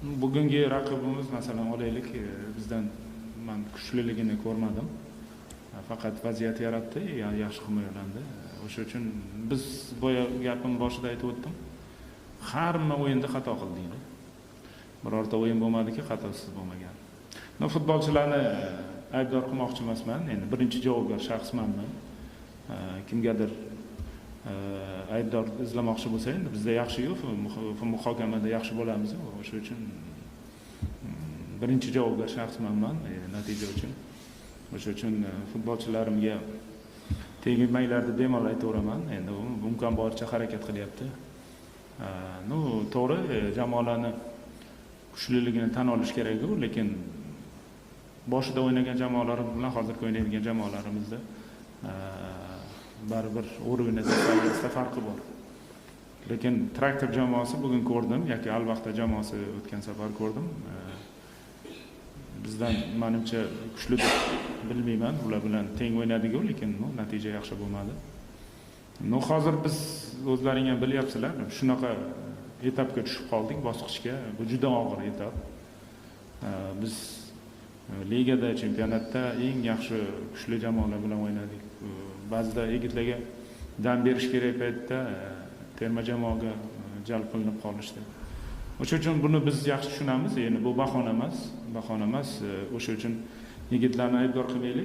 Bugungi raqibimiz, masalan, olaylik, bizdan men kuchliligini ko'rmadim. Faqat vaziyat yaratdi, yaxshi himoyalandi. O'sha uchun biz boya gapim boshida aytib o'tdim. Har bir o'yinda xato qildik. Birorta o'yin bo'lmadiki, xatosiz bo'lmagan. No, futbolchilarni aybdor qilmoqchi emasman. Endi birinchi javobgar shaxsman men. Kimgadir aybdor izlamoqchi bo'lsa, endi bizda yaxshi-yu, muhokamada yaxshi bo'lamiz. O'sha uchun birinchi javobgar shaxsman men natija uchun. O'sha uchun futbolchilarimga tegmanglar deb bemalol aytaveraman. Endi imkon boricha harakat qilyapti. Ну, to'g'ri, jamoalarni kuchliligini tan olish kerak-ku, lekin boshida o'ynagan jamoalarimiz bilan hozirgi o'ynaydigan jamoalarimizda baribir o'rvinida farqi bor. Lekin Traktor jamoasi bugun ko'rdim, yoki Albaxta jamoasi o'tgan safar ko'rdim. Bizdan menimcha kuchli deb bilmayman, ular bilan teng o'ynadik-ku, lekin natija yaxshi bo'lmadi. No, hozir biz o'zlaring ham bilyapsizlar, shunaqa etapga tushib qoldik, bosqichga. Bu juda og'ir etap. Biz ligada, chempionatda eng yaxshi kuchli jamoalar bilan o'ynadik. Ba'zida yigitlarga dam berish kerak paytda terma jamoaga jalb qilinib qolishdi. O'sha uchun buni biz yaxshi tushunamiz. Ya'ni bu bahona emas, bahona emas. O'sha uchun yigitlarni aybdor qilmaylik.